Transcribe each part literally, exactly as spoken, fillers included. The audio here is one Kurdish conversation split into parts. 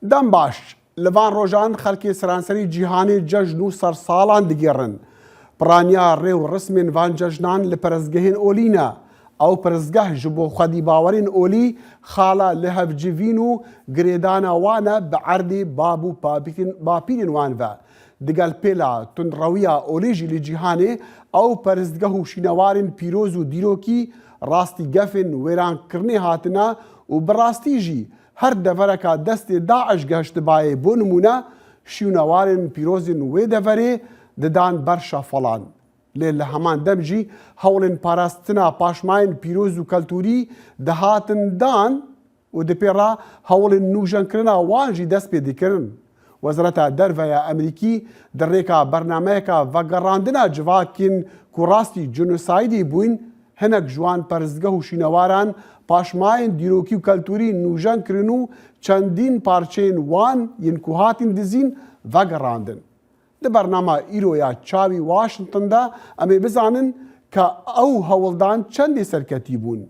Dem baş, li van rojan xelkê seranserî cîhanê cejn û sersalan digêrin. Piraniya rê û rismên van cejnan li perestgehên olî ne. Ew perestgeh ji bo xwedîbawerên olî, xala lihevcivîn û girêdana wan e bi erdê bab û papîrên, bapîrên wan ve. Digel pêla tundrewiya olî jî li cîhanê, ew perestgeh û şînewarên pîroz û dîrokî rastî gefên wêrankirinê hatine û bi rastî jî her devereka destê DAIŞ gehiştibayê, bo nimûne, şînewarên pîrozên wê deverê didan ber şefelan. Lê li heman dem jî hewlên parastina paşmayên pîroz û keltûrî dihatin dan û di pê re hewlên nûjenkirina wan jî dest pê dikirin. Wezareta Derve ya Amerîkî di rêka bernameyeka vegerandina civakên ku rastî jenosaydê bûyn, hinek ji wan perestgeh û şînewaran paşmayên dîrokî û keltûrî nûjen kirin û çendîn parçeyên wan yên ku hatîn dizîn vegerandin. Di bernama îro ya Çawî Washington de em ê bizanin ka ew hewldan çendê serketî bûn.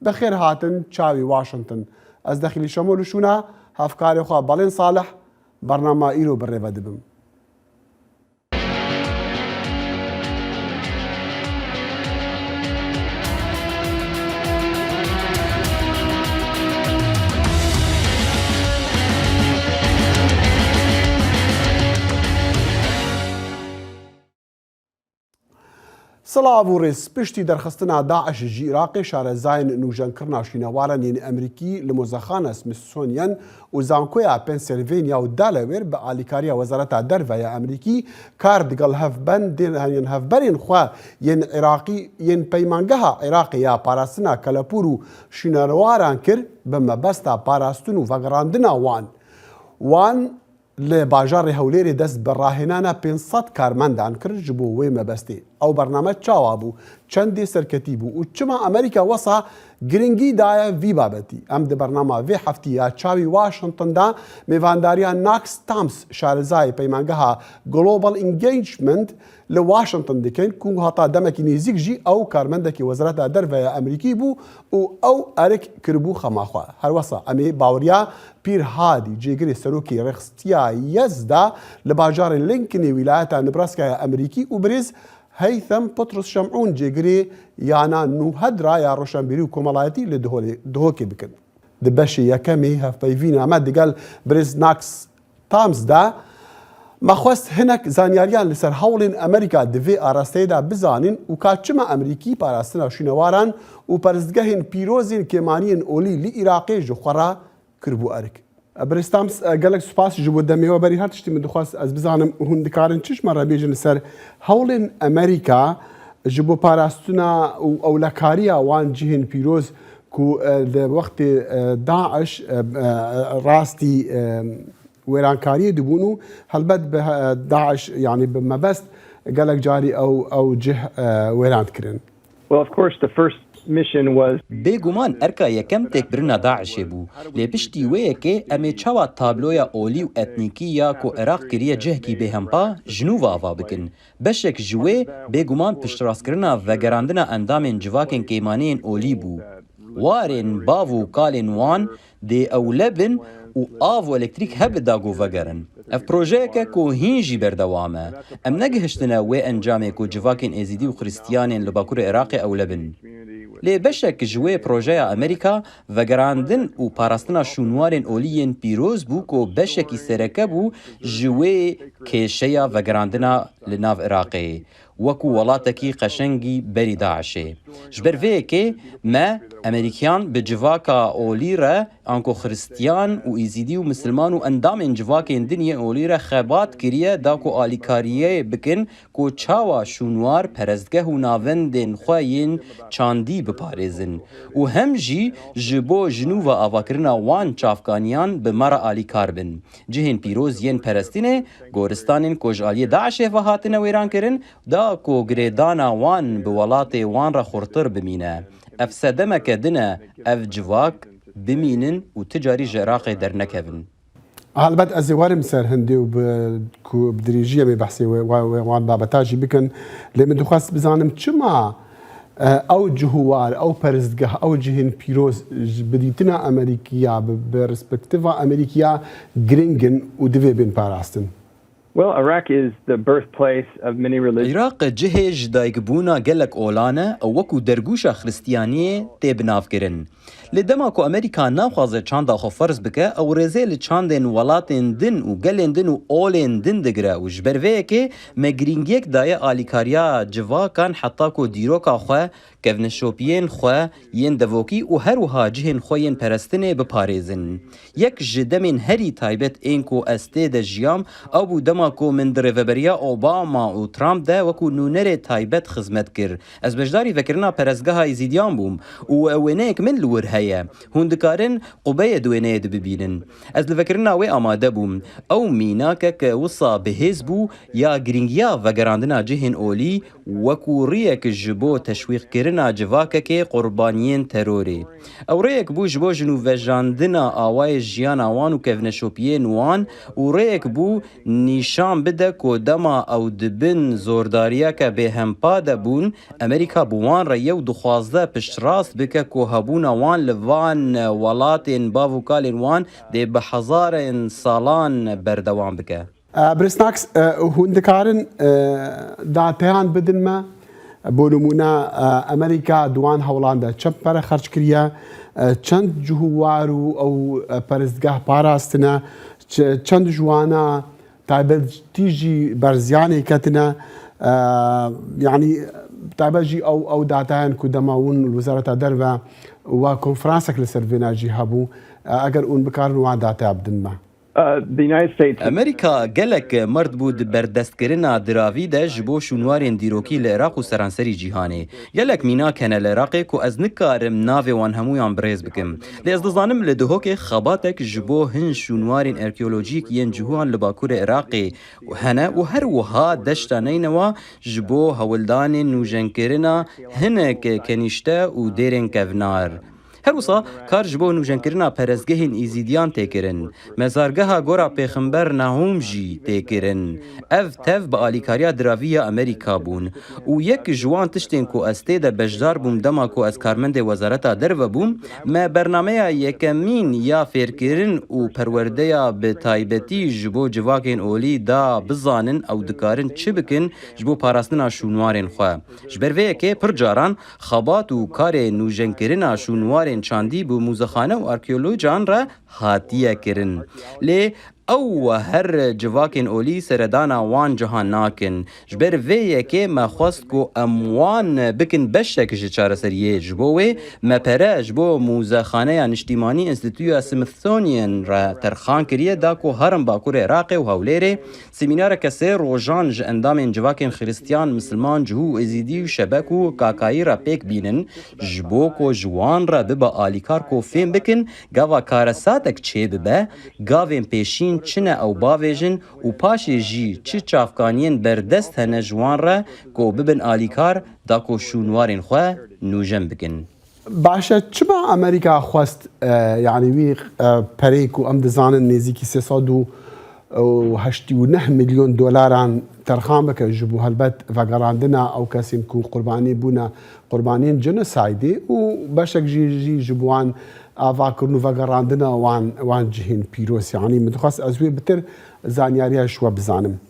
Bi xêr hatin Çawî Washington. Ez Dexîlî Şemo li şûna hevkarê xwe Belên Salih bernama îro bi rê ve dibim. Silav û rêz. Piştî derxistina DAIŞ ji Iraqê, şarezayên nûjenkirina şînewaran yên Amerîkî li Mozexana Smithsonian û Zankoya Pennsylvania û Delaware bi alîkariya Wezareta Derve ya Amerîkî kar digel hevbendên, yên hevberên xwe yên Iraqî, yên Peymangeha Iraqê ya Parastina Kelepûr û Şînewaran kir, bi mebesta parastin û vegerandina wan. Wan li bajarê Hewlêrê dest bi rahênana pênc sed karmendan kir ji bo wê mebestê. Ew bername çawa bû? Çendê serketî bû û çima Amerîka wesa giringî daye vî babetî? Em di bernama vê heftî ya Çawî Washington de mêvandariya Knox Tams, şarezayê peymangeha Global Engagement li Washington dikin, ku heta demekî nêzîk jî ew karmendekî Wezareta Derve ya Amerîkî bû û ew erik kiribû xema xwe. Her wesa em ê baweriya Pîr Hadî, cêgirê serokê Rêxistiya Yezda li bajarê Lincolnê wîlayeta Nebraskaya Amerîkî û birêz Heythem Petrus Şemûn, cêgirê yana Nûhedra ya Roşenbîrî û Komelayetî li Diholê-, Dihokê bikin. Di beşê yekemê hevpeyvîna me digel birêz Knox Tams de me xwest hinek zanyariyan li ser hewlên Amerîka di vê arasteyê de bizanîn û ka çima Amerîkî parastina şûnewaran û perestgehên pîrozên kêmaniyên olî li Iraqê ji xwe re kiribû erik. Birêz Tams, gelek spas ji bo demê we. Berî her tiştî min dixwest ez bizanim hûn dikarin çi ji me re bêjin li ser hewlên Amerîka ji bo parastina û ewlekariya wan cihên pîroz ku, e, di wextê, e, DAIŞ, e, e, rastî, e, wêrankariyê dibûn û helbet bi, e, DAIŞ, yanî bi mebest gelek carî ew, ew cih, e, wêran dikirin. Well, of course, the first mission was Bêguman erka yekem têkbirina DAIŞê bû. Lê piştî wê yekê em ê çawa tabloya olî û etnîkî ya ku Iraq kiriye cihekî bêhempa ji nû ve ava bikin? Beşek ji wê bêguman piştrastkirina vegerandina endamên civakên kêmaniyên olî bû. Warên bav û kalên wan dê ewle bin û av û elektrîk hebe da ku vegerin. Ev projeyek e ku hîn jî berdewam e. Em negihiştine wê encamê ku civakên Êzîdî û Xristiyanên li Bakurê Iraqê ewle bin. Lê beşek ji wê projeya Amerîka vegerandin û parastina şûnwarên olî yên pîroz bû ku beşekî sereke bû ji wê kêşeya vegerandina li nav Iraqê, wekû welatekî qeşengî berî DAIŞê. Ji ber vê yekê me Amerîkiyan bi civaka olî re, anku Xiristiyan û Îzîdî û Misilman û endamên civakên din yên olî re xebat kiriye da ku alîkariyê bikin ku çawa şûnwar, perestgeh û navendên xwe yên çandî biparêzin û hem jî ji bo ji nû ve avakirina wan çavkaniyan bi me re alîkar bin. Cihên pîroz yên perestînê, goristanên ku ji aliyê DAIŞê ve hatine wêrankirin, da ku girêdana wan bi welatê wan re xurtir bimîne. Ev sedemeke din e ev civak bimînin û ti carî ji Iraqê dernekevin. Helbet ez ê werim ser hindê û bi, ku bi dirêjî em ê behsê wê, wê, wê wan babeta jî bikin. Lê min dixwest bizanim çima Ew cihûwar, ew peristgeh, ew cihên pîroz ji bi dîtina Amerîkiya, bi perspektîfa Amerîkiya giring in û divê bên parastin. Well, Iraq is the birthplace of many religions. Iraq cihê ji dayikbûna gelek olan e, ew wekû dergûşa Xristiyaniyê tê binavkirin. Lê dema ku Amerîka naxwaze çanda xwe ferz bike, ew rêzê li çandên welatên din û gelên din û olên din digire û ji ber vê yekê me girîngiyek daye alîkariya civakan heta ku dîroka xwe, kevneşopiyên xwe yên devokî û her wiha cihên xwe yên perestinê biparêzin. Yek ji demên herî taybet ên ku ez tê de jiyam, ew bû dema ku min di rêveberiya Obama û Trump de wekû nûnerê taybet xizmet kir. Ez beşdarî vekirina perestgeha Êzîdiyan bûm û ew wêneyek min li wir heye. Hûn dikarin qubeyê di wêneyê de bibînin. Ez li vekirina wê amade bûm. Ew mînakek wisa bihêz bû ya girîngiya vegerandina cihên olî wekû riyek ji bo teşwîqkirina civakekê qurbaniyên terorê. Ew rêyek bû ji bo jinûvejandina awayê jiyana wan û kevneşopiyên wan û rêyek bû nîşan bide ku dema ew di bin zordariyeke bêhempa de bûn, Amerîka bi wan re yew dixwaze piştrast bike ku hebûna wan li van welatên bav û kalên wan dê bi hezarên salan berdewam bike. Birêz Knox, hûn dikarin dateyan bidin me? Bo nimûne, Amerîka di wan hewlan de çend pere xerc kiriye, çend cihûwar û ew peristgeh parastine, çend ji wana taybetî jî berziyanê ketine, yanî taybet jî ew, ew dateyan ku dema hûn li Wezareta Derve we konferansek li ser vêna jî hebû, eger hûn bikarin wan dateya bidin me. Amerîka gelek merd bû di berdestkirina diravî de ji bo şûnwarên dîrokî li Iraq û seranserî cîhanê. Gelek mînak hene li Iraqê ku ez nikarim navê wan hemûyan birêz bikim. Lê ez dizanim li Duhokê xebatek ji bo hin şûnwarên arkeolojîk yên cihûyan li bakurê Iraqê hene û her wiha deşta Neynewa ji bo hewldanên nûjenkirina hinek kenîşte û dêrên kevnar. Her wisa kar ji bo nûjenkirina perestgehên Êzîdiyan tê kirin. Mezargeha gora Pêxember Nahûm jî tê kirin. Ev tev bi alîkariya diravî ya Amerîka bûn. Û yek ji wan tiştên ku ez tê de beşdar bûm dema ku ez karmendê Wezareta Derve bûm, me bernameya yekemîn ya fêrkirin û perwerdeya bi taybetî ji bo civakên olî da bizanin ew dikarin çi bikin ji bo parastina şûnwarên xwe. Ji ber vê yekê pir caran xebat û karê nûjenkirina şûnwarên çandî bi mûzexane û arkeolojan re hatiye kirin. Lê ew her civakên olî seredana wan cihan nakin. Ji ber vê yekê me xwest ku em wan bikin beşek ji çareseriyê. Ji bo wê me pere ji bo Mûzexaneya Niştîmanî Enstîtuya Smithsonian re terxan kiriye da ku herin Bakurê Iraqê û Hewlêrê semînareke sê rojan ji endamên civakên Xiristiyan, Misilman, Cihû, Êzîdî û Şebek û Kakayî re pêk bînin, ji bo ku ji wan re bibe alîkar ku fêm bikin gava karesatek çêbibe, gavên pêşîn çi ne ew bavêjin û paşê jî çi çavkaniyên berdest hene ji wan re ku bibin alîkar da ku şûnwarên xwe nûjen bikin. Baş e, çima Amerîka xwest, e, yanî wî, e, perê ku em dizanin nêzîkî sê sed û heştê û neh milyon dolaran terxan bike ji bo helbet vegerandina ew kesên ku qurbanî bûne, qurbaniyên genosaydê û beşek jî, jî ji bo wan avakirin û vegerandina wan, wan cihên pîroz. Yanî min dixwest ez wê bitir zanyariya ji we bizanim.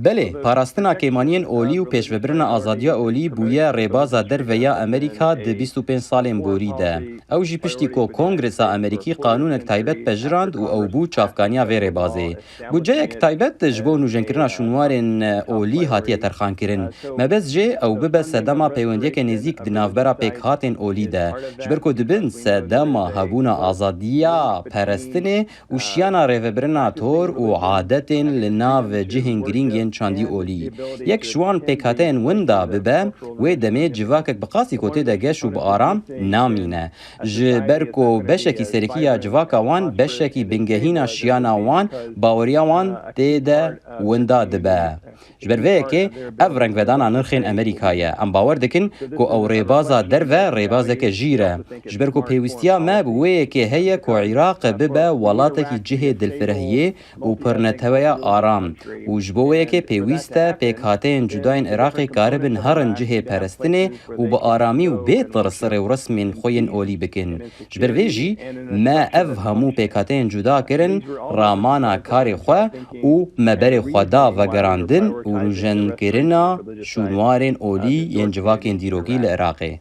Belê, parastina kêmaniyên olî û pêşvebirina azadiya olî bûye rêbaza derve ya Amerîka di bîst û pênc salên borî de. Ew jî piştî ku Kongresa Amerîkî qanûnek taybet pejirand û ew bû çavkaniya vê rêbazê. Budceyek taybet ji bo nûjenkirina şûnwarên olî hatiye terxankirin. Mebest jê ew bibe sedema peywendiyeke nêzîk di navbera pêkhatên olî de. Ji ber ku dibin sedema hebûna azadiya perestinê û şiyana rêvebirina tor û adetên li nav cihên girîng yên çandî olî. Yek ji wan pêkhateyên winda bibe, wê demê civakek bi qasî ku tê de geş û bi aram namîne. Ji ber ku beşekî serekî ya civaka wan, beşekî bingehîna şiyana wan, baweriya wan tê de winda dibe. Ji ber vê yekê ev rengvedana nirxên Amerîka ye. Em bawer dikin ku ew rêbaza derve rêbazeke jîr e. Ji ber ku pêwîstiya me bi wê yekê heye ku Iraq bibe welatekî cihê dilfirehiyê û pirneteweya aram û ji bo wê yekê Pêwîst e pêkhateyên cuda yên Iraqê karibin herin cihê perestinê û bi aramî û bê tirs rêwresmên xwe yên olî bikin. Ji ber vê jî me ev hemû pêkhateyên cuda kirin, ramana karê xwe û me berê xwe da vegerandin û rûjenkirina şûnwarên olî yên civakên dîrokî li Iraqê.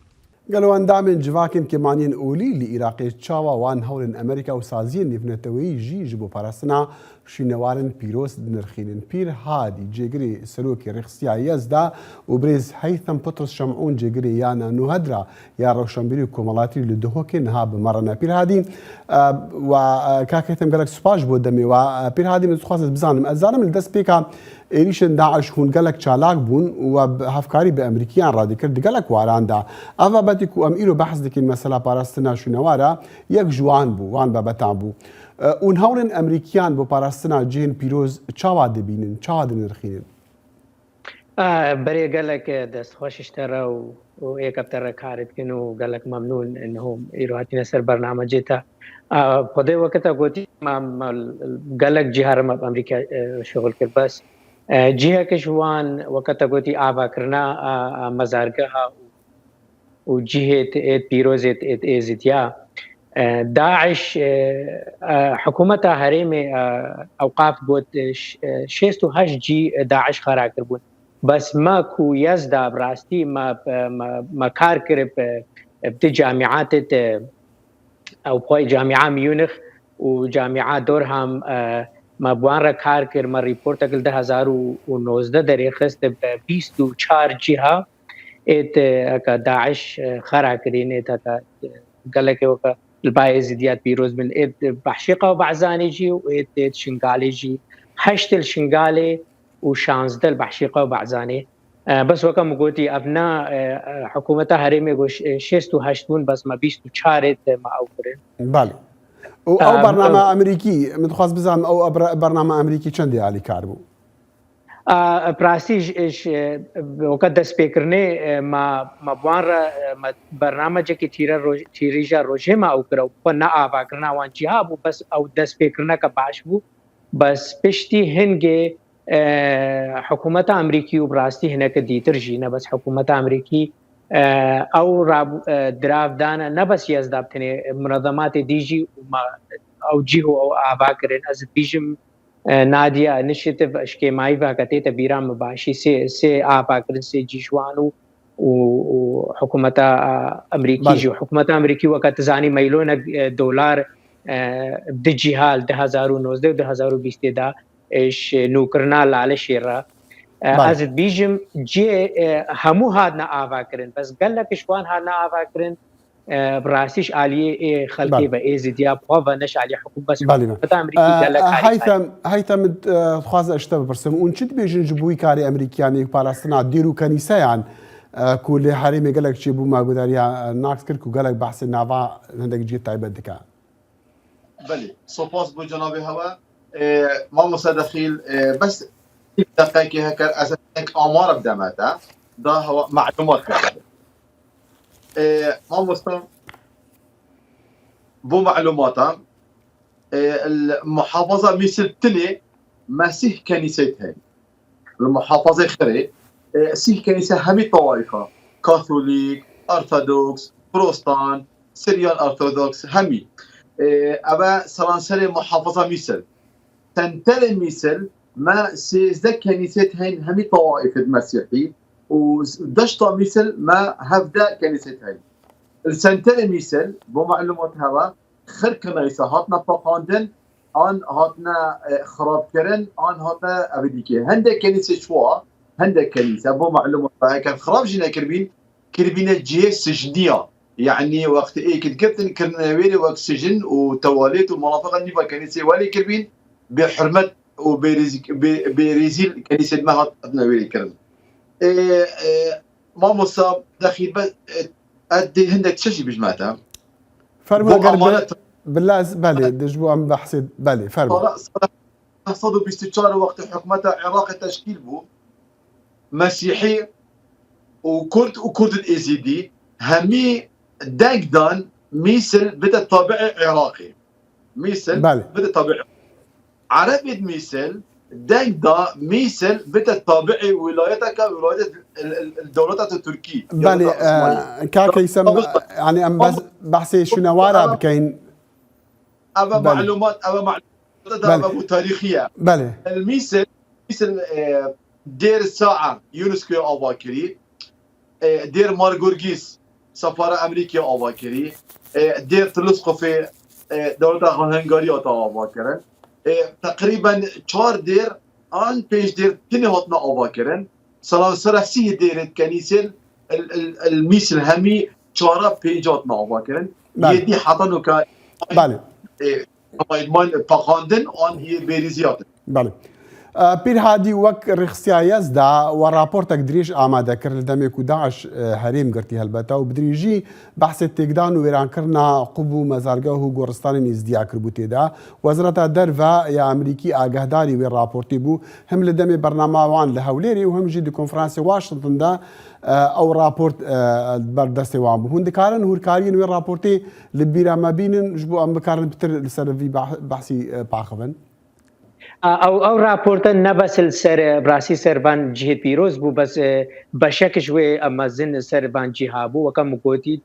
Gelo endamên civakên kêmaniyên olî li Iraqê çawa wan hewlên Amerîka û saziyên nêvneteweyî jî ji bo parastina şûnewarên pîroz dinirxînin? Pîr Hadî, cêgirê serokê Rêxistiya Yezda û birêz Heytham Petros Şemûn, cêgirê Yana Nuhedra ya Rewşenbîrî û Komelatî li Duhokê niha bi me re ne. Pîr Hadî, e, wa, e, kak Heytham, gelek spas ji bo demê wa. E, Pîr Hadî, min dixwest ez bizanim. Ez zanim li dest pêka êrîşên DAIŞ hûn gelek çalak bûn û we bi hevkarî bi Amerîkiyan re dikir di gelek waran de. Ev babetê ku em îro behs dikin, mesela parastina şûnewara, yek ji wan bû, wan babetan bû. E, hûn hewlên Amerîkiyan bo parastina cihên pîroz çawa dibînin, çawa dinirxînin? A, berê gelek, e, destxweş ji te re û, û êk ev te re karê dikin û gelek memnûn, e, niho îro hatine ser bernamecê te. A, Xwedê weke te gotî, me, me gelek cîha re me bi Amerîka, e, şixul kir. Bes, e, ciheke ji wan, weke te gotî, avakirina, a, a, mezargeha û û cihê êt pîrozê êt êzidiya. E, DAIŞ, e, e, hikûmeta herêmê, e, ewqaf got, e, ş-, e, şêst û heşt cî DAIŞ xera kiribûn. Bes me ku Yezda bi rastî me, me, me kar kirib, e, bi di camiatê de, ew xwe Camia Munich û Camia Durham, e, me bi wan re kar kir, me rîportek li du hezar û nozdeh derêxist, bi bîst û çar cîha êt, e, eka DAIŞ, e, xera kirîn, êt eka, e, gelekê weke li ba Êzidiyat pîroz bin, êt Behşîqa û Bazanê jî û êt, êt Şingalê jî, heşt li Şingalê û şazdeh li Behşîqa û Bazanê. E, bes weke min gotî, ev na, e, e, hikûmeta herêmê got, e, şêst û heşt bûn, bes me bîst û çar êt me ew kirin. Belê. Û ew Em, bername ew Amerîkî, min dixwest bizanim, ew bra-, bername Amerîkî çendê alîkar bû? A, bi rastî ji, ji, weke destpêkirinê, e, me, me bi wan re, e, me bernamecekî tîre roj-, tîrîja rojê me ew kir, ew xwe ne avakirina wan cîha bû, bes ew destpêkirineke baş bû. Bes piştî hingê, e, hikûmeta Amerîkî û bi rastî hineke dîtir jî, ne bes hikûmeta Amerîkî, e, ew rab-, e, dirav dane, ne bes Yezda, bi tenê munezematê dî jî û me ew cîh û ew ava kirin. Ez dibîjim, e, Nadia Initiative, eşkê mayî veke tête bîra min başî, sê, sê ava kirin, sê cî ji wan û, û, û hikûmeta, a, Amerîkî Belê. jî. Hikûmeta Amerîkî, weke tu zanî, meylonek, e, dolar, e, di cîha li du hezar û nozdeh û du hezar û bîstê de, e, ji nûkirina Lalişê re. E, Belê. Ez dibîjim, cihê, e, hemû hatine ava kirin. Bes gelek ji wan hatine ava kirin, e, bi rastî ji aliyê ê xelkê Belê. ve, ê zidiya xwe ve, ne ji aliyê hikûmet, bes Belê, belê. hikûmeta Amerîkî E, gelek e, harî Heytem, Heytem, e, dixwazim ji te bipirsim. Hûn çi dibêjin ji bo wî karê Amerîkiyan ê parastina dêr û kenîseyan, e, ku li herêmê gelek çêbû, me guhdariya, e, Nax kir ku gelek behsê nava hindek cihê taybet dike? Belê, sopas bo cenabê hewe. E, mamoste Dexîl, e, bes êk deqekê heker ez hinek amare bideme te, da hewa malumat bide. E, mamoste, bo malumata, e, li muhafaza Mîsil tinê me sih kenîseyt heye. Li muhafazê Xirê, e, sih kenîse hemî tawaifa, Katolîk, Ortodoks, Protestan, Siryan Ortodoks, hemî. E, eve seranserê muhafaza Mîsil. Senterê Mîsil me sêzdeh kenîseyt heyîn hemî tawaifêt Mesîhî û deşta Mîsil me hevdeh kenîseyt heyîn. Li senterê Mîsil, bo malumat hewe, Xir kenîse hatine paqandin, an hatine, e, xirabkirin, an hatine evê dîkê. Hindek kenîse çwa, hindek kenîse, bo malumat, eger xirab jî nekiribîn, kiribîne cihê sicniya. Yanî wextê êk digirtin, kirine wêrê wek sicin û tewalêt û marafiqa nîva kenîsê welê kiribîn, bê hurmet û bê rêzî-, bê, bê rêzîl kenîsê me hat, hatine wêrê kirin. E, e, Mamosta Dexîl, be, e, ez dê hindek tişt jî bijime te. Fermo, Bo eger bi, amanet bila ez, belê, di ji bo em behsê, belê, fermo. Sala, sala neh sed û bîst û çar wextê hikûmeta Iraqê teşkîl bû, Mesîhî û Kurd û Kurdên Êzîdî hemî deng dan Mîsil bide tabiê Iraqê. Mîsil Belê. bide tabiê Erebê di Mîsil, deng da mîsil bite tabi'ê wîlayeteke, wîlayet, dewleta Tirkî, Belê, e, kak Heysem, yanî em behsê şûnewara bikeyn. Ev e malumat, ev e malumat da, ev e bû tarîxî ye. Belê. Mîsil, mîsil, e, dêr sa'a UNESCO'ya ava kirî. E, dêr Margurgîs, sefara Amerîkaya ava kirî. E, dêr Tlûskofê, e, dewleta Hungariya te ava kirin. E, teqrîben çar dêr an pênc dêr tinê hatine ava kirin. Sala sera sî dêrê kenîsên el, el, el mîsil hemî çara pênc hatine ava kirin. Yedî heta nuka. Belê. E, Paqandin an yê bêrîziya din. Belê. Pîr Hadî wek rêxistiyayez da we raportek dirêj amade kir li demê ku DAIŞ herêm girtî helbete û bi dirêjî behsê têkdan û wêrankirina qub û mezargeh û goristanên Êzidiya kiribû tê de. Wezareta Derve ya Amerîkî agahdarî wê raportê bû, him li demê bernama wan li Hewlêrê û him jî di konferansê Washington de ew raport ber destê wan bû. Hûn dikarin hûrkariyên wê raportê li bîra me bînin, ji bo em bikarin pitir li ser vî behsî paxivin? Ew, ew raporte ne bes li ser, bi rastî ser van cihê pîroz bû, bes beşek ji wê mezin li ser van cîha bû. Weke min gotî,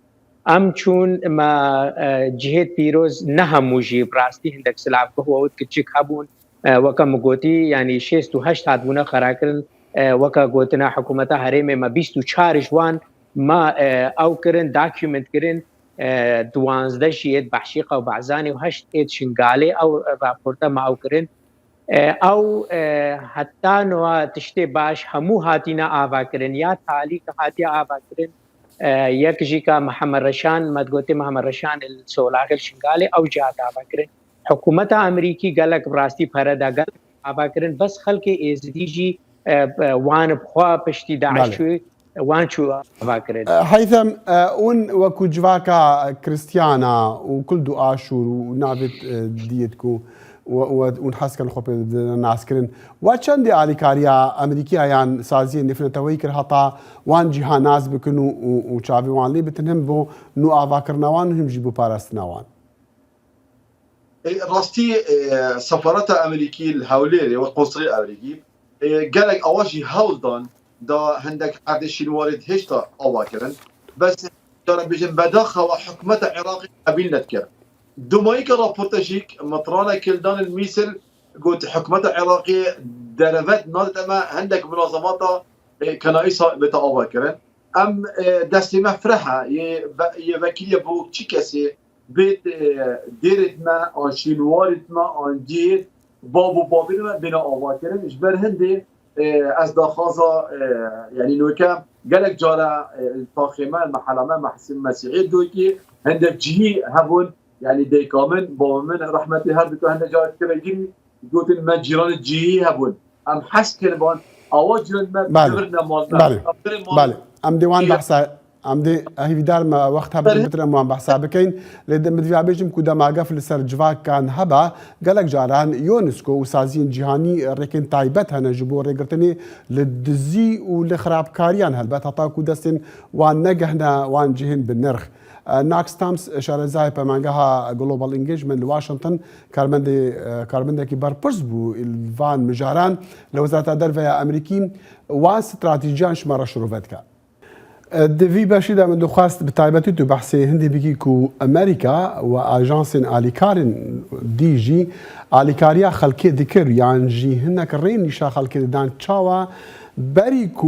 em çûn me cihê pîroz ne hemû jî, bi rastî hindek silavgeh û ew kiçik hebûn. Weke min gotî, yanî şêst û heşt hatbûne xerakirin, weke gotina hikûmeta herêmê me bîst û çar ji wan me ew kirin, document kirin, duwazdeh jî êd Behşîqa û Bazanê û heşt êd Şingalê ew raporte me ew kirin. Ew heta niha tiştê baş hemû hatîne avakirin, ya talîk hatiye avakirin, yek jî ka Mihemed Reşan, me digotê Mihemed Reşan li Solaxê li Şingalê, ew jî hate avakirin. Hikûmeta Amerîkî gelek bi rastî pere da, gelek avakirin, bes xelkê Êzidî jî wan bi xwe piştî DAIŞ çû, wan çû avakirin. Heythem, hûn wekû civaka Kristiyana û Kurd û Aşûr û navêt diyêt ku hûn hez dikin xwe pê nas kirin, we çendê alîkariya Amerîkiya yan saziyên nêvneteweyî kir heta wan cîha nas bikin û, û, û çavê wan lê bitin, him bo nû avakirina wan û him jî bo parastina wan? Rastî, sefareta Amerîkî li Hewlêrê wek konsulê Amerîkî gelek awa jî hewl dan da hindek erdê Şînwarê hêşta ava kirin. Bes cara bêjin, bedaxewa hikûmeta Iraqê qebîl nedikir. Dumayîka raporta jî mitrane kildan il mîsil got, hikûmeta Iraqê derevet nadite me hindek munazamata kenayîsa bête ava kirin. Em destê me fireh e, yê vekiliye bo çi kesê bêt dêrêt me, an şînwarêt me, an cihêt bab û babêt me bêne avakirin. Ji ber hindê ez daxwaza, yanî noke gelek cara taxê me, mehela me, mehsî mesîhê dokî hindek cihî hebûn, yanî dêka min, bava min rehmetî her duka hindek cara dikeve girî, gotin me cîranê cihî hebûn. Em hez kirvan, awa cîranê me bivirine mal me. Belê. Em dê wan behsa Em dê hêvîdar me wext hebe bitir em wan behsa bikeyn. Lê min divya bêjim ku dema gef li ser civakan hebe, gelek caran UNESCO û saziyên cîhanî rêkên taybet hene ji bo rêgirtinê li dizî û li xirabkariyan, helbet heta ku destên wan negehne wan cihên bi nirx. Knox Stamps, şarezayê pemangeha Global Engagement li Washington, karmendê, karmendekî berpirs bû li van mijaran li Wezareta Derve ya Amerîkî, wan stratîjiyan ji me re şirove dike. Di vî beşî de min dixwest bi taybetî tu behsê hindê bikî ku Amerîka û ajansên alîkarên dî jî alîkariya xelkê dikir, yan jî hinek rê nîşa xelkê didan, çawa berî ku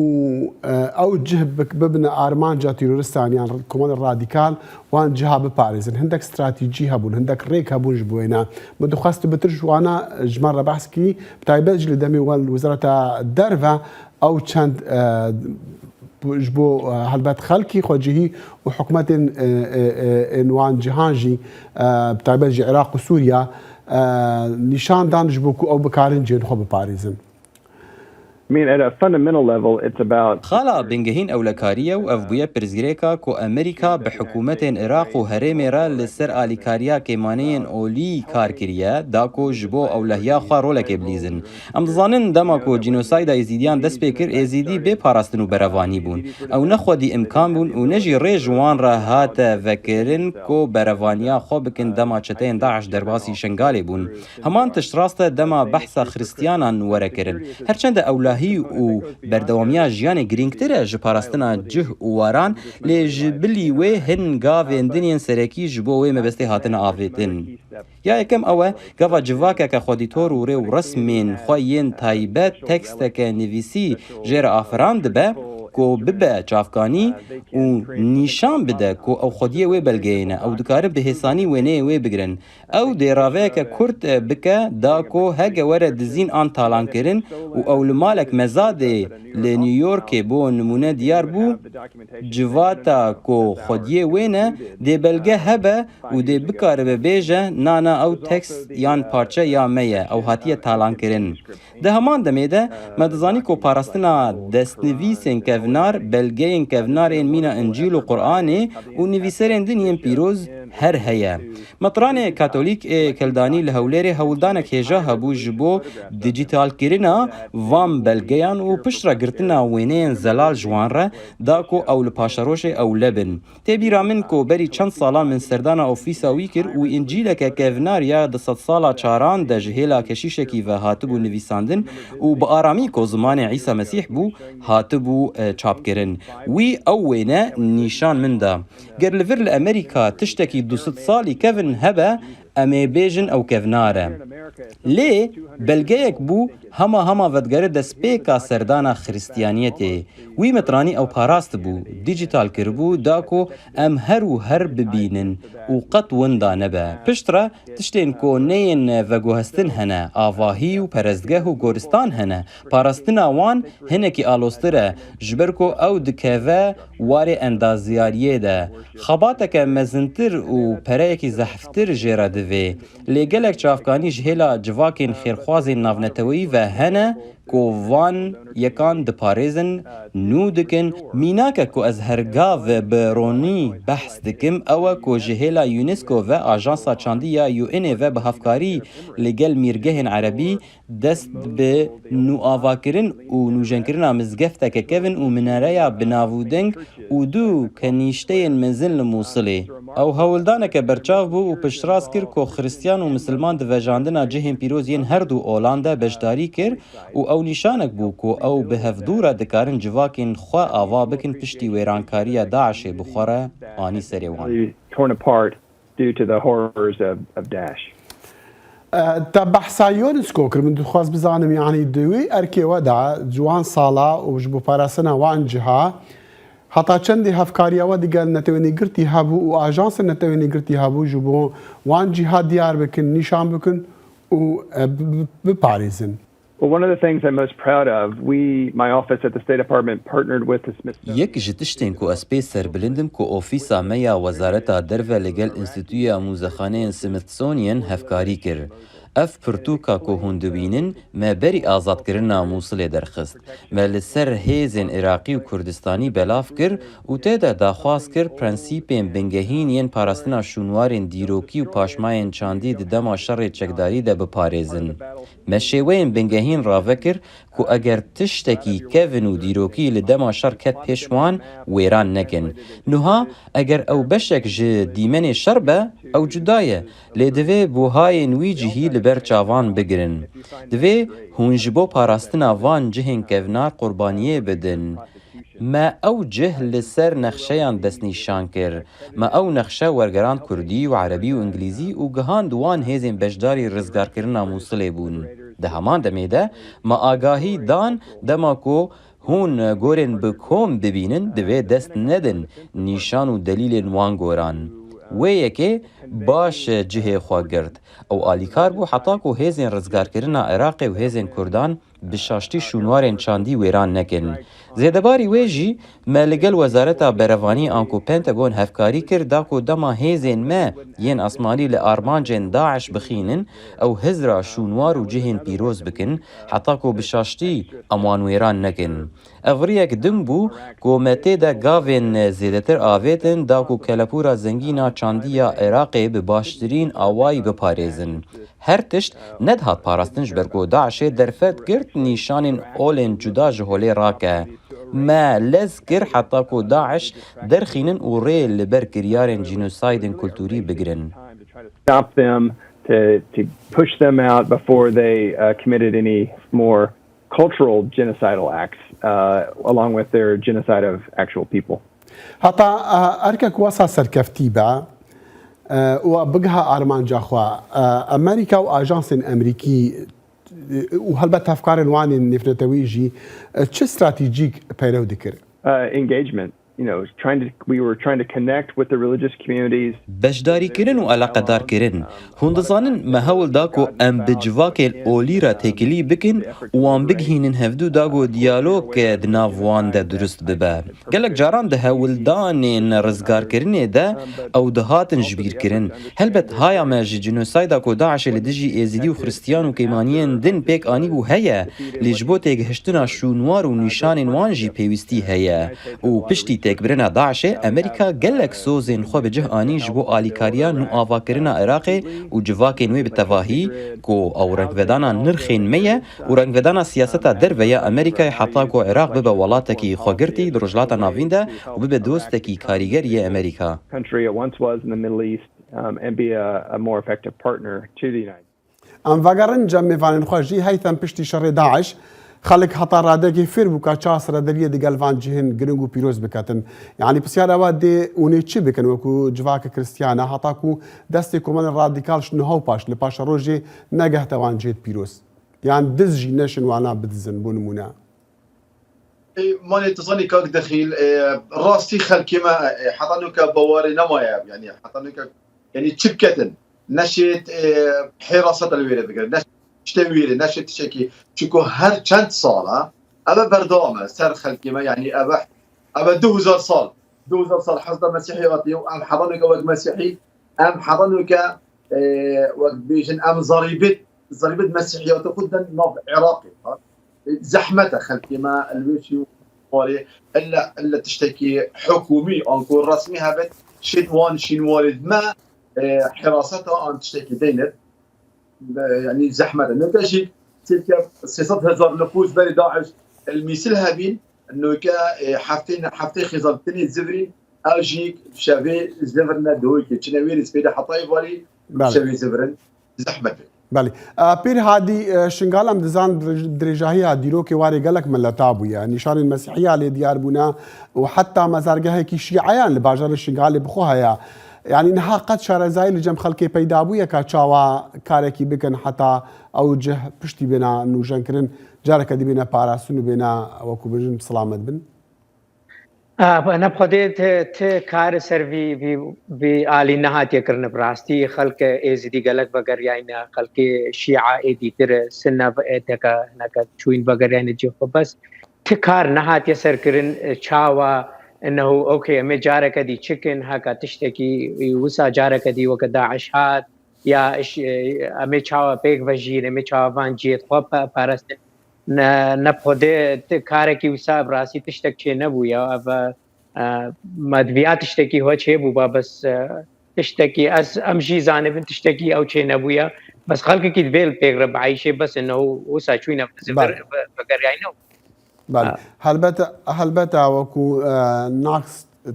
ew cih bibine armanca terorîstan yan komelên radîkal, wan ciha biparêzin. Hindek stratejî hebûn, hindek rêk hebûn ji bo wêne. Min dixwest tu bitir ji wana ji me re behs kî, bi taybet jî li demê we li Wezareta Derve ew çend ji bo helbet xelkî xwecihî û hikûmetên ên wan cihan jî, bi taybet jî Iraq û Sûriya, nîşan dan ji bo ku ew bikarin cihên xwe biparêzin. I mean, at a fundamental level, it's about Xala bingehîn ewlekarî ye û ev bûye pirsgirêka ku Amerîka bi hikûmetên Iraq û herêmê re li ser alîkariya kêmaneyên olî kar kiriye, da ku ji bo ewlehiya xwe rolekê bilîzin. Em dizanin dema ku cînosayda Êzîdiyan dest pê kir, Êzîdî bê parastin û berevanî bûn. Ew ne xwedî imkan bûn û ne jî rê ji wan re hate vekirin ku berevaniya xwe bikin dema çeteyên DAIŞ derbasî Şengalê bûn. Heman tişt rast e dema behsa Xristiyanan were kirin. Herçende ewlahî û berdewamiya jiyanê girîngtir e ji parastina cih û waran, lê ji bilî wê hin gavên din yên serekî ji bo wê mebestê hatine avêtin. Ya yekem ew e, gava civakeke xwedîtor û rê û resmên xwe yên taybet teksteke nivîsî jê re afiran dibe ku bibe çavkanî û nîşan bide ku ew xwediyê wê belgeyê ne, ew dikarin bi hêsanî wêneyê wê bigirin. Ew dê raveyeke kurt bike da ku heke were dizîn an talankirin û ew li malek mezadê li New Yorkê bo nimûne diyar bû, civata ku xwediyê wê ne, dê belge hebe û dê bikaribe bêje, na, na, ew tekst yan parçe ya me ye, ew hatiye talankirin. Di heman demê de, me dizanî ku parastina destnivîsên kevnar, belgeyên kevnar ên mîna Încîl û Quranê û nivîserên din yên pîroz her heye. Mitranê Katolîk ê Keldanî li Hewlêrê hewldanek hêja hebû ji bo dijîtalkirina van belgeyan û piştre girtina wêneyên zelal ji wan re, da ku ew li paşeroşê ewle bin. Tê bîra min ku berî çend salan min serdana ofîsa wî kir û Încîleke kevnar ya di sedsala çaran de ji hêla keşîşekî ve hatibû nivîsandin û bi aramî ku zimanê Îsa Mesîh bû, hatibû, e, çapkirin. Wî ew wêne nîşan min da. Ger li vir li Amerîka tiştekî du sed salî kevin hebe, em ê bêjin ew kevnar e. Lê belgeyek bû hema hema vedigere destpêka serdana Xiristiyaniyetê. Wî mitranî ew parastibû, dijîtal kiribû, da ku em her û her bibînin û qet winda nebe. Piştre tiştên ku neyên veguhestin hene, avahî û perestgeh û goristan hene. Parastina wan hinekî aloztir e, ji ber ku ew dikeve warê endaziyariyê de. Xebateke mezintir û pereyekî zehftir jê re divê. Lê gelek çavkanî ji hêla civakên xêrxwazên navneteweyî ve hene ku van yekan diparêzin, nû dikin. Mînakek ku ez her gav bi ronî behs dikim, ew e ku ji hêla UNESCO ve, Ajansa Çandî ya U N'ê ve bi hevkarî li gel mîrgehên erebî dest bi nûavakirin û nûjenkirina mizgefteke kevin û minareya bi navûdeng û du kenîşteyên mezin li Mûsilê. Ew hewldaneke berçav bû û piştrast kir ku Xiristiyan û Misilman di vejandina cihên pîroz yên her du olan de beşdarî kir û ew nîşanek bû ku ew bi hevdû re dikarin civakên xwe ava bikin piştî wêrankariya DAIŞê bi xwe re anî serê wan. Torn apart due to the horrors of, of DAISH. E, te behsa UNESCO kir, min dixwaz bizanim, yanî di wî erkê we de, ji wan sala û ji bo parastina wan ciha, heta çendê hevkariya we digel Netewên Yekgirtî hebû û ajansên Netewên Yekgirtî hebû ji bo wan ciha diyar bikin, nîşan bikin û, e, bi-, bi-, biparêzin? Well, one of the things I'm most proud of, we, my office at the State Department, partnered with the Smithsonian. Yek ji tiştên ku ez pê serbilind im ku ofîsa me ya Wezareta Derve li gel Înstîtuya Mûzexaneyên Smithsonian hevkarî kir. Ev pirtûka ku hûn dibînin, me berî azadkirina Mûsilê derxist. Me li ser hêzên Iraqî û Kurdistanî belav kir û tê de daxwaz kir prensîpên bingehîn yên parastina şûnwarên dîrokî û paşmayên çandî di dema şerê çekdarî de biparêzin. Me şêweyên bingehîn rave kir ku eger tiştekî kevin û dîrokî li dema şer ket pêş wan, wêran nekin. Nuha eger ew beşek ji dîmenê şer be, ew cuda ye. Lê divê buhayên wî cihî li ber çavan bigirin. Divê hûn ji bo parastina van cihên kevnar qurbaniyê bidin. Me ew cih li ser nexşeyan destnîşan kir. Me ew nexşe wergerand kurdî û erebî û îngilîzî û gihand wan hêzên beşdarî rizgarkirina Mûsilê bûn. Di heman demê de me agahî dan, dema ku hûn gorên bi kom dibînin, divê dest nedin nîşan û delîlên wan goran. Wê yekê baş cihê xwe girt. Ew alîkar bû heta ku hêzên rizgarkirina Iraqê û hêzên Kurdan bi şaştî şûnwarên çandî wêran nekin. Zêdebarî wê jî, me li gel Wezareta Berevanî anku Pentagon hevkarî kir da ku dema hêzên me yên asmanî li armancên DAIŞ bixînin, ew hizra şûnwar û cihên pîroz bikin, heta ku bi şaştî em wan wêran nekin. Ev riyek din bû ku me tê de gavên zêdetir avêtin da ku kelepûra zengîn a çandî ya Iraqê bi baştirîn awayî biparêzin. Her tişt nedihat parastin ji ber ku DAIŞê derfet girt nîşanên olên cuda ji holê rake. Me lez kir heta ku DAIŞ derxînin û rê li ber kiryarên jînosaydên kultûrî bigirin. Stop them, to, to push them out before they uh, committed any more cultural genocidal acts uh, along with their genocide of actual people. Heta erkek wesa serkeftî be û bigiha armanca xwe, Amerîka û ajansên Amerîkî û helbet hevkarên wan ên nêvnetewî jî çi stratejîk peyrew dikir? Engagement. You know, trying to, we were trying to connect with the religious communities. Beşdarîkirin û eleqedarkirin. Hûn dizanin me hewl da ku em bi civakên olî re têkilî bikin û wan bigihînin hevdû da ku diyalog di nav wan de durust bibe. Gelek caran di hewldanên rizgarkirinê de ew dihatin ji bîr kirin. Helbet haya me ji cinosayda ku DAIŞê li dijî Êzidî û Xristiyan û keymaniyên din pêk anîbû heye, lê ji bo têgihiştina şûnwar û nîşanên wan jî pêwîstî heye. Û piştî têkbirina DAIŞê, Amerîka gelek sozên xwe bi cih anî ji bo alîkariya nûavakirina Iraqê û civakên wê bi tevahî, ku ew rengvedana nirxên me ye û rengvedana siyaseta derve ya Amerîkayê heta ku Iraq bibe welatekî xwegirtî di Rojhilata Navîn de û bibe dostekî karîger yê Amerîka. Country it once was in the Middle East um, and be a, a more effective partner to the United States. Em vegerin cem mêvanên xwe jî heytem piştî şerê DAIŞ, xelk heta radekê fêr bû ka çawa seredeliyê digel van cihên giring û pîroz biketin. Yanî pisyar ewa dê hûn ê çi bikin wekû civaka Kristiyana heta ku destê komelên radîkal ji niha û paş li paşerojê negehte wan cihêt pîroz? Yan diz jî neşin wana bidizin, bo nimûne. Ê, manê tu zanî kak Dexîl, ê, rastî xelkê me, ê, heta nuke bawerê nemaye, yanî heta nuke, yanî çi biketin? Neşêt, ê, hêraseta li wêrê bigire, neşêt tiştê wêrê, neşêt tiştekî, çiko her çend sal e, ev e berdewam e ser xelkê me, yanî ev e, ev e du hezar sal, du hezar sal hezda Mesîhî hatiye û em heta nuke wek Mesîhî, em heta nuke, ê, wek bêjin, em zarîbit, zarîbit Mesîhiyatê xwe den nav Iraqê. Zehmet e xelkê me li wê şî warê elle, elle tiştekî hikûmî anku resmî hebit şêt wan şîn warê me, e, hiraseta an tiştekî deynet. E, yanî zehmet e. Neke jî sêke sê sed hezar nifûs berî DAIŞ el mîsil hebîn, neke, e, heftê, heftê xêzan tinê zivirîn, ew jî şevê zivirne doyke. Çine wê rê spêde hetayê varî, Belê. Şevê zivirin. Zehmet e. Belê. Pîr Hadî, Şingal em dizan dirêjahiya dîrokê warê gelek mileta bûye. Nîşanên Mesîhiya lê diyar bûne û heta mezargehekî şîeyan li bajarê Şingalê bi xwe heye. Yanî niha qet şarezayî li cem xelkê peyda bûye ka çawa karekî bikin heta ew cih piştî bêna nûjenkirin, careke dî bêne parastin û bêne wekû bijin silamet bin? Ne xwedê ti, ti kar ser vî, vî, vî alî nehatiye kirin. Bi rastî xelke êzidî gelek vegeriyayne, xelkê şîa ê dîtir, sinne ê teke hineke çûyîn vegeriyayne cih xwe. Bes ti kar nehatiye ser kirin, çawa innehu, okey, em ê careke dî çi kin, heka tiştekî wisa careke dî weke DAIŞ hat, ya em ê çawa pêk vejîn, em ê çawa van cihêt xwe parestin. Ne, ne xwedê karekî wisa bi rastî tiştek çê nebû ya. Ev, e, me diviya tiştekî xwe çê bû ba bes, e, tiştekî ez, em jî zanibin tiştekî ew çê nebû ya. Bes xelkekî divê li pêk re bieyşê bes innehu wisa çûyne zivir vegeriyayne. Belê. Helbet, helbet e wekû, e, Nax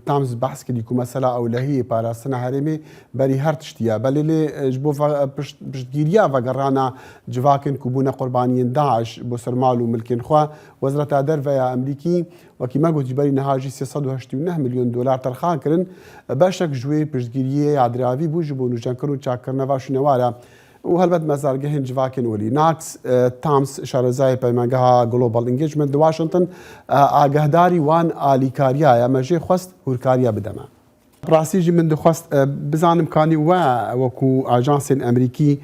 Tams behs kirî ku mesela ewlehiyê parastina herêmê berî her tiştî ye. Belê lê, e, ji bo ve-, e, pişt-, piştgiriya vegerana civakên ku bûne qurbaniyên DAIŞ bo ser mal û milkên xwe, Wezareta Derve ya Amerîkî, wekî me gotî berî niha jî sê sed û heştê û neh milyon dolar terxan kirin. Beşek ji wê piştgiriyê ya diravî bû ji bo nûjenkirin û çakkirina va şûnewara. û helbet mezargehên civakên welî. Nax, e, Tams, şarezayê peymangeha Global Engagement li Washington, e, agahdarî wan alîkariya ye. Me jê xwest hûrkariya bide me. Bi rastî jî min dixwest, e, bizanim kanî we wekû ajansên Amerîkî,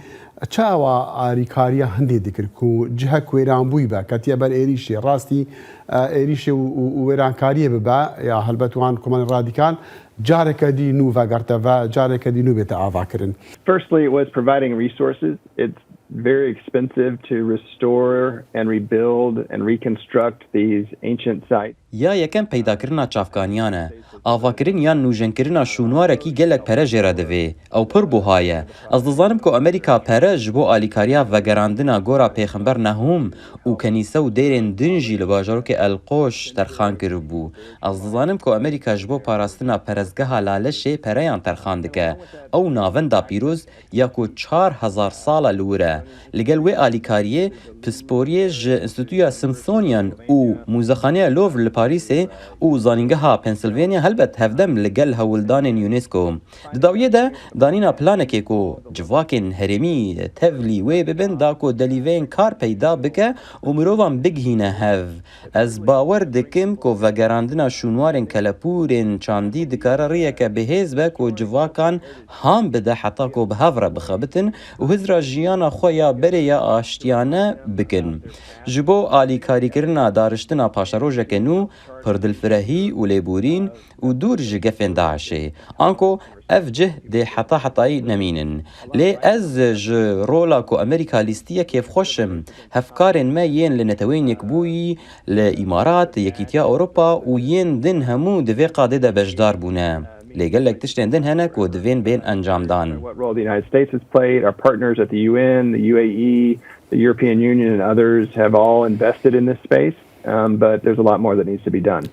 Çawa alîkariya hindê dikir ku cihek wêranbûyî be, ketiye ber êrîşê, rastî, e, êrîşê û, û, û wêrankariyê bibe, ya helbet wan komanên radîkal careke dî nû vegerite ve, careke dî nû bête avakirin? Firstly, it was providing resources. It's very expensive to restore and rebuild and reconstruct these ancient sites. Ya yekem peydakirina çavkaniyan e. Avakirin yan nûjinkirina şûnwarekî gelek pere jê re divê. Ew pir buha ye. Ez dizanim ku Amerîka pere ji bo alîkariya vegerandina gora Pêxember Nehûm û kenîse û dêrên din jî li bajarokê El Qoş terxan kiribû. Ez dizanim ku Amerîka ji bo parastina perestgeha Laleşê pereyan terxan dike. Ew navenda pîroz ya ku çar hezar sal e li wir e. Li gel wê alîkariyê, pisporiyê ji Înstîtuya Smithsonian û Mûzexaneya Louvre li Parîsê û Zanîngeha Pennsylvania helbet hevdem li gel hewldanên UNESCO. Di dawiyê de danîna planekê ku civakên herêmî tevlî wê bibin da ku delîveyên kar peyda bike û mirovan bigihîne hev. Ez bawer dikim ku vegerandina şûnwarên kelepûrên çandî dikare rêyeke bihêz be ku civakan han bide heta ku bi hev re bixebitin û hizra jiyana xwe ya berê ya aştiyane bikin. Ji bo alîkarîkirina dariştina paşerojeke nû, pirdilfirehî û lêborîn û dûr ji gefên DAIŞê, anko ev cih dê heta hetayî nemînin. Lê ez ji rola ku Amerîka lîstiye kêfxweş im. Hevkarên me yên li Neteweyên Yekbûyî, li Îmarat, Yekîtiya Ewropa û yên din hemû di vê qadê de beşdar bûne. Lê gelek tiştên din hene ku divên bên encamdan. What role the United States has played, our partners at the U N, the U A E, the European Union and others have all invested in this space, um, but there's a lot more that needs to be done.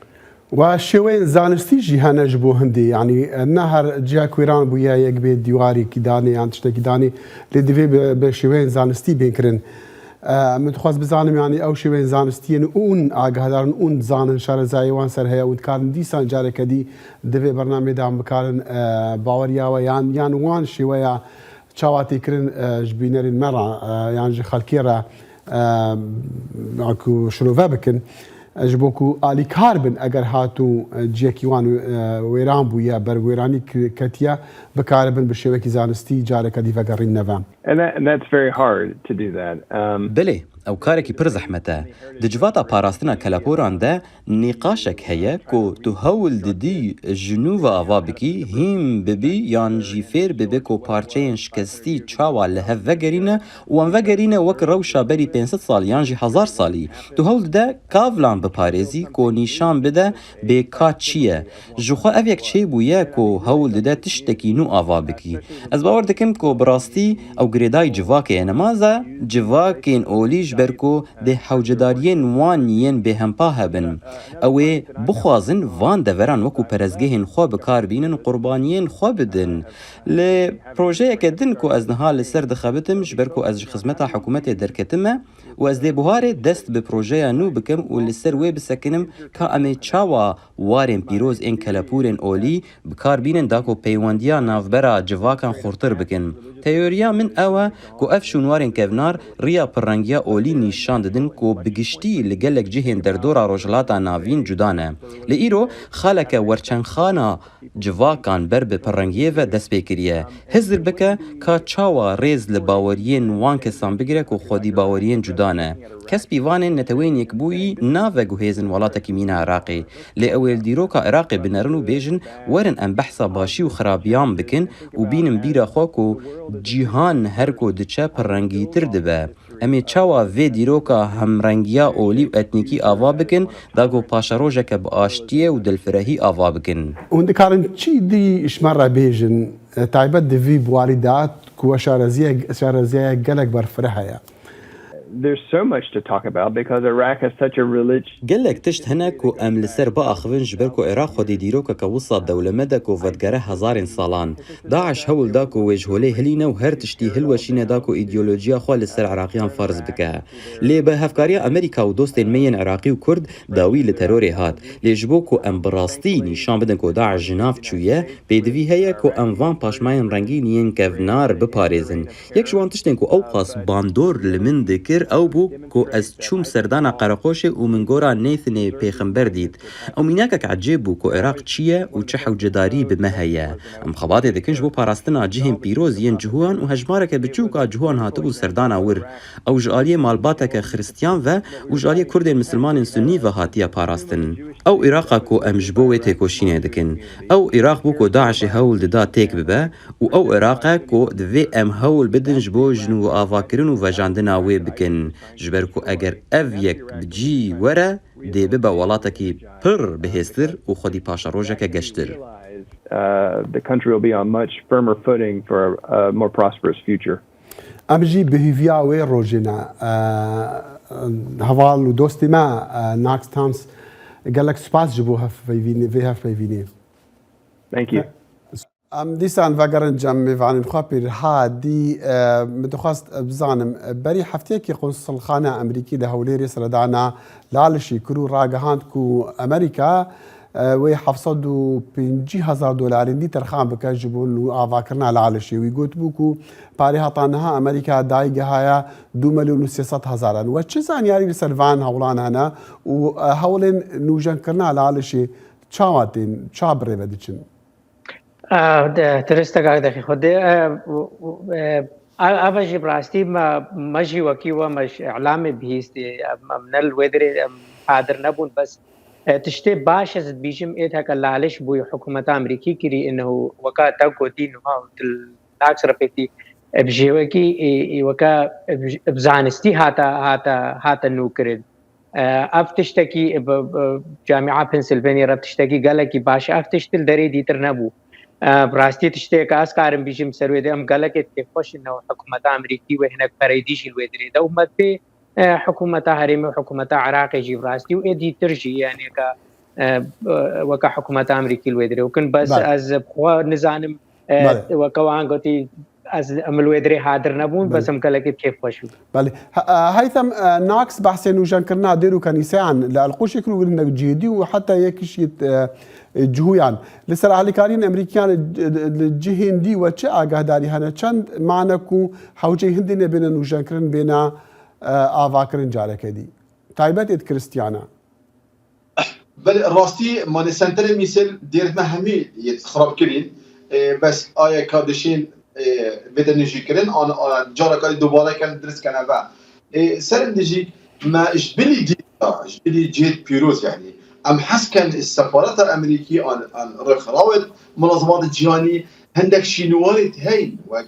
Wa şêweyên zanistî jî hene ji bo hindê, yanî ne her cihek wêran bûye yek bê dîwarîkî danê yan tiştekî danê, lê divê bi, bi şêweyên zanistî bên kirin. E, min dixwest bizanim, yanî ew şêweyên zanistî yên ûn agahdarin ûn dizanin şarezayê wan ser heye û dikarin dîsan careke dî di vê bernamê de em bikarin, e, baweriya we yan, yan wan şêweya çawa tê kirin, e, ji bînerên me re, e, yan ji xelkê re, e, ku şirove bikin, e, ji bo ku alîkar bin, eger hatû, e, ciyekî wan, e, wêran bûye, ber wêranî ki-, ketiye, bikaribin bi şêwekî zanistî careke dî vegerînine ve. And that, and that's very hard to do that. Um, Belê, ew karekî pir zehmet e. Di civata parastina keleporan de nîqaşek heye ku tu hewl didî ji nû ve ava bikî, hîn bibî yan jî fêr bibe ku parçeyên şikestî çawa li hev vegerîne û em vegerîne wek rewşa berî pênc sed salî yan jî hezar salî. Tu hewl dide kavlan biparêzî ku nîşan bide bê ka çi ye. Ji xwe ev yek çêbûye ku hewl dide tiştekî nû ava bikî. Ez bawer dikim ku bi rastî ew girêdayî civakê ye. Nemaze civakên olî ji ber ku dê hewcedariyên wan yên bêhempa hebin. Ew ê bixwazin van deveran wekû perestgehên xwe bi kar bînin û qurbaniyên xwe bidin. Li projeyeke din ku ez niha li ser dixebitim, ji ber ku ez ji xizmeta hikûmetê derketime û ez dê buharê dest bi projeya nû bikim û li ser wê bisekinim ka em ê çawa warên pîroz ên kelepûrên olî bi kar bînin da ku peywendiya navbera civakan xurtir bikin. Teoriya min ew e ku ev şûnwarên kevnar riya pirrengiya olî nîşan didin ku bi giştî li gelek cihên derdora Rojhilata Navîn cuda ne. Li îro xaleke werçendxana civakan ber bi pirrengiyê ve dest pê kiriye. Hizir bike ka çawa rêz li baweriyên wan kesan bigire ku xwedî baweriyên cuda ne. Kes pîvanên Neteweyên Yekbûyî naveguhêzin welatekî mîna Iraqê. Lê ew ê li dîroka Iraqê binerin û bêjin, werin em behsa başî û xirabiyan bikin û bînin bîra xwe ku cîhan her ku diçe pirrengîtir dibe. Em ê çawa vê dîroka hemrengiya olî û etnîkî ava bikin, da ku paşerojeke bi aştiyê û dilfirehî ava bikin? Hûn dikarin çi dî ji me re bêjin, e, taybet di vî biwarî de ku we şareziyek-, şareziyayek gelek berfireh heye? There's so much to talk about because Iraq is such a relig- Gelek tişt hene ku em li ser biaxivin, ji ber ku Iraq xwedî dîrokeke wisa dewlemend e ku vedigere hezarên salan. DAIŞ hewl da ku wê ji holê hilîne û her tiştî hilweşîne da ku îdeolojiya xwe li ser Iraqiyan ferz bike. Lê bi hevkariya Amerîka û dostên me yên Iraqî û Kurd dawî li terorê hat. Lê ji bo ku em bi rastî nîşan bidin ku DAIŞ ji nav çûye, pêdivî heye ku em van paşmayên rengîn yên kevnar biparêzin. Yek ji wan tiştên ku ewqas bandor li min dikir, Ew bû ku ez çûm serdana Qereqoşê û min gora Nathanê pêxember dît. Ew mînakek ecêb bû ku Iraq çi ye û çi hewcedarî bi me heye. Em xebatê dikin ji bo parastina cihên pîroz yên cihuyan û hejmareke biçûk a cihuyan hatibûn serdana wir. Ew ji aliyê malbateke xiristiyan ve û ji aliyê Kurdên misilmanên Sunnî ve hatiye parastin. Ew Iraqa ku em ji bo wê têkoşînê dikin. Ew Iraq bû ku DAIŞê hewl dida têk bibe û ew Iraq e ku divê em hewl bidin ji bo jinûavakirin û vejandina wê bikin. Ji ber ku eger ev yek bi cî were, dê bibe welatekî pir bihêztir û xwedî paşerojeke geştir. Uh, the country will be on much firmer footing for a more prosperous future. Em jî bi hîviya wê rojê ne. Heval û dostê me, Knox Thoms, gelek spas ji bo hevpeyvînê, vê hevpeyvînê. Thank you. Em dîsan vegerin cem mêvanên xwe. Pîrhadî, min dixwest bizanim, berî hefteyekê qunsulxaneya Amerîkî li Hewlêrê seredana Lalişê kir û ragihand ku Amerîka wê heft sed û pêncî hezar dolarên dî terxan bike ji bo nûavakirinê Lalişê. Wî gotibû ku parê heta niha Amerîka dayî gihaya du milyon û sê sed hezar an. We çi zanyarî li ser van hewlan hene û hewlên nûjenkirina Lalişê çawa tên, ça bi rê ve diçin? Tiristeka dexî xwedê. Ava jî bi rastî me, me jî wekî we me ji îlamê bihîstî. Em ne li wê derê em hadir nebûn, bes tiştê baş ez dibîjim êdheke Laliş bûyî hikûmeta Amerîkî kirî, innehu weka te gotî niha tu li Knox re pêtî bi jêwekî weke bi zanistî hate, hate, hate nûkirin. Ev tiştekî bi, bi Camia Pennsylvania re tiştekî gelekî baş e. Ev tişt li derê dîtir nebû. Bi rastî tiştê ka ez karim bîjim ser wê de em gelekê kêfxweş in û hikûmeta Amerîkî wê hinek pereyî dî jî li wê dirê de û me dibê hikûmeta herêmê û hikûmeta Iraqê jî bi rastî û ê dîtir jî, yanî ka weke hikûmeta Amerîkî li wê dirê û kin bes ez bi xwe nizanim weke wan gotî ez em li wê dirê hadir nebûn, bes em gelekî kêfxweş bûn. Belê. Heytem Knox behsê nûjenkirina dêr û kenîseyan li Elqûşê kir û hinek cihêdî û heta yek jî cihûyan. Li ser alîkariyên Amerîkiyan li cihên dî we çi agahdarî hene? Çend mane ku hewceyî hindê nebêne nûjenkirin, bêne avakirin careke dî? Taybet êd Kristiyana. Belê rastî mane senterê mîsel dêrme hemî yê xirab kirîn. Bes aye ka dişên bête nêjîkirin an cara karî dubare ken dirist kene ve. Serin dijî me ji bilî dîta, ji bilî cihêt pîroz, yanî em hes ken sefareta Amerîkî an, an rêxrawêt, munazimat cîhanî hindek şînwarêt heyn wek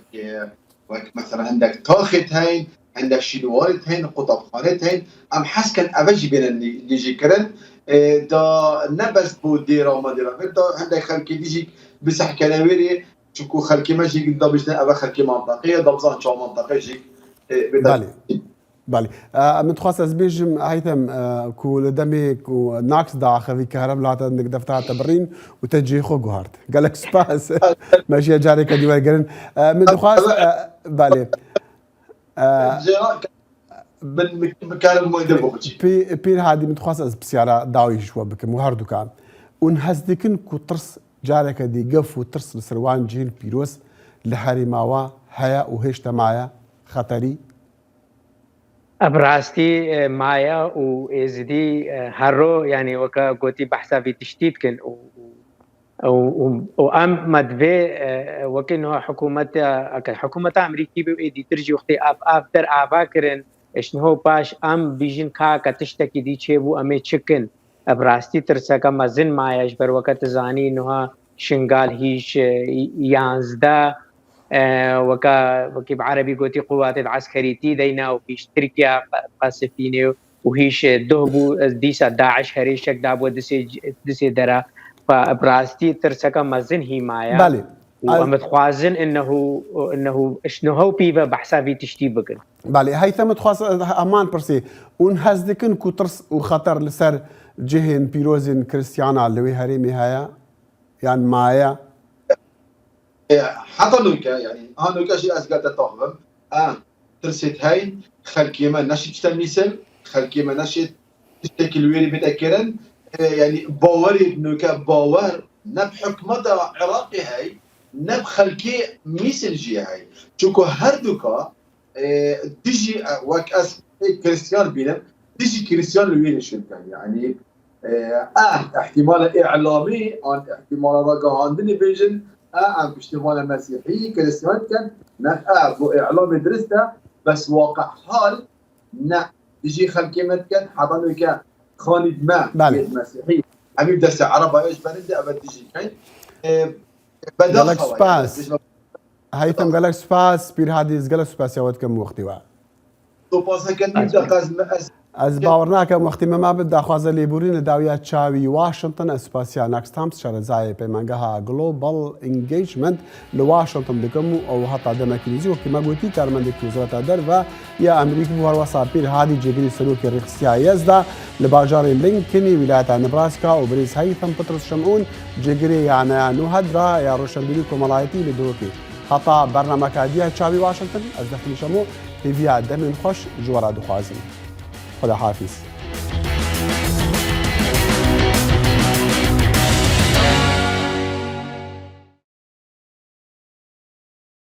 wek mesela hindek taxêt heyn, hindek şînwarêt heyn, qutabxanêt heyn, em hez ken eve jî bêne nî-, nîjîkirin. E, da ne bes bo dêra me dêra vê, da hindek xelkê dî jî bisehkene wê rê, çunku xelkê me jî da bijne eve xelkê mantaqê ye, da bizan çawa mantaqê jî e, bê Belê. Belê. E, min dixwest ez bêjim, Heytem, e, ku li demê ku Knox diaxivî, kehrev li hate nik defta hate birîn û te cihê xwe guhart. Gelek spas. Me jî careke dî wergerin. E, min dixwest, e, belê. E, Bin bikarim wê de bixucî. Pî-, Pîr Hadî, min dixwest ez pisyara dawî ji we bikim û herduka. Hûn hez dikin ku tirs careke dî gef û tirs li ser wan cihên pîroz li herêma we heye û hêşte maye xeterî? Bi rastî, e, maye û êzidî, e, her ro, yanî weke gotî behsa vî tiştî dikin û, û, û, û, û em me divê, e, wekî niha hikûmeta, eke hikûmeta Amerîkî be û ê dîtir jî wextê ev, ev der ava kirin, ji niho paş em bîjin ka ke tiştekî dî çêbû, em ê çi kin? E, bi rastî tirseke mezin maye, ji ber weke tu zanî niha Şingal hîş, e, yanzdeh, e, weka, wekî bi erebî gotî quwatê eskerîtî deyna û hîş Tirkiye qe-, qesifînê û hîş, e, duh bû, e, dîsa DAIŞ herêşek dabû distê, distê dera. Fe bi rastî tirseke mezin hî maye. Belê. Û Ay- em dixwazin innehu, innehu, ji niho pî ve behsa vî tiştî bikin. Belê, Heytem, dixwest heman pirsê. Hûn hez dikin ku tirs û xeter li ser cihên pîrozên Kristiyana li wê herêmê heye? Yan maye? E, heta nûke, yanî, ha nûke jî ez gel te taxivim. Em tirsêt heyn, xelkê me neşî çite mîsil, xelkê me neşî tiştekî li wêrî bide kirin. E, yanî, bawerê nûke bawer ne bi hikûmeta Iraqê hey, ne bi xelkê mîsil jî hey. Çunku her duka, e, dijî, e, wek ez ê Kristiyan bînin, dijî Kristiyan li wê nişin ken. Yanî, e, eh, ihtimala îlamî, an ihtimala ragihandinê bêjin, eh, em piştimala Mesîhî, Kristiyan dikin, ne, eh, bu îlamê dirist e, bes waqi hal ne dijî xelkê me dikin, heta nûke xanî me, Belê. yê Mesîhî, em ê destê Ereba ji berê de eve dijî keyn. E, Gelek bedaxewa, spas. yani, Heytem, gelek spas. Pîr Hadî, ez gelek spasiya we dikim wextî we. Spasiya ke nîv deqa ez me, ez Ez bawer nakim wextî me mabe, daxwaza lêborîn li dawiya çavî Washington. Ez spasiya Nax Thompson, şarezayê peymangeha Global Engagement li Washington dikim û ew heta demekî nêzîk, wekî me gotî, karmendekî Wezareta Derve ya Amerîkî bû, her wesa Pîr Hadî, cêgirî serokê Rêxisya Yezda li bajarê Lincolnê, wîlayeta Nebraska, û birêz Heytham Petrus Şimûn, cêgirê ya Neya Nûhedra ya Roşenbîrî Komelayetî li Duhokê. Heta bernameka diya çavî Washington, ez Dextî Şemo, hêviya demên xweş ji we re dixwazim. Xweda hafîz.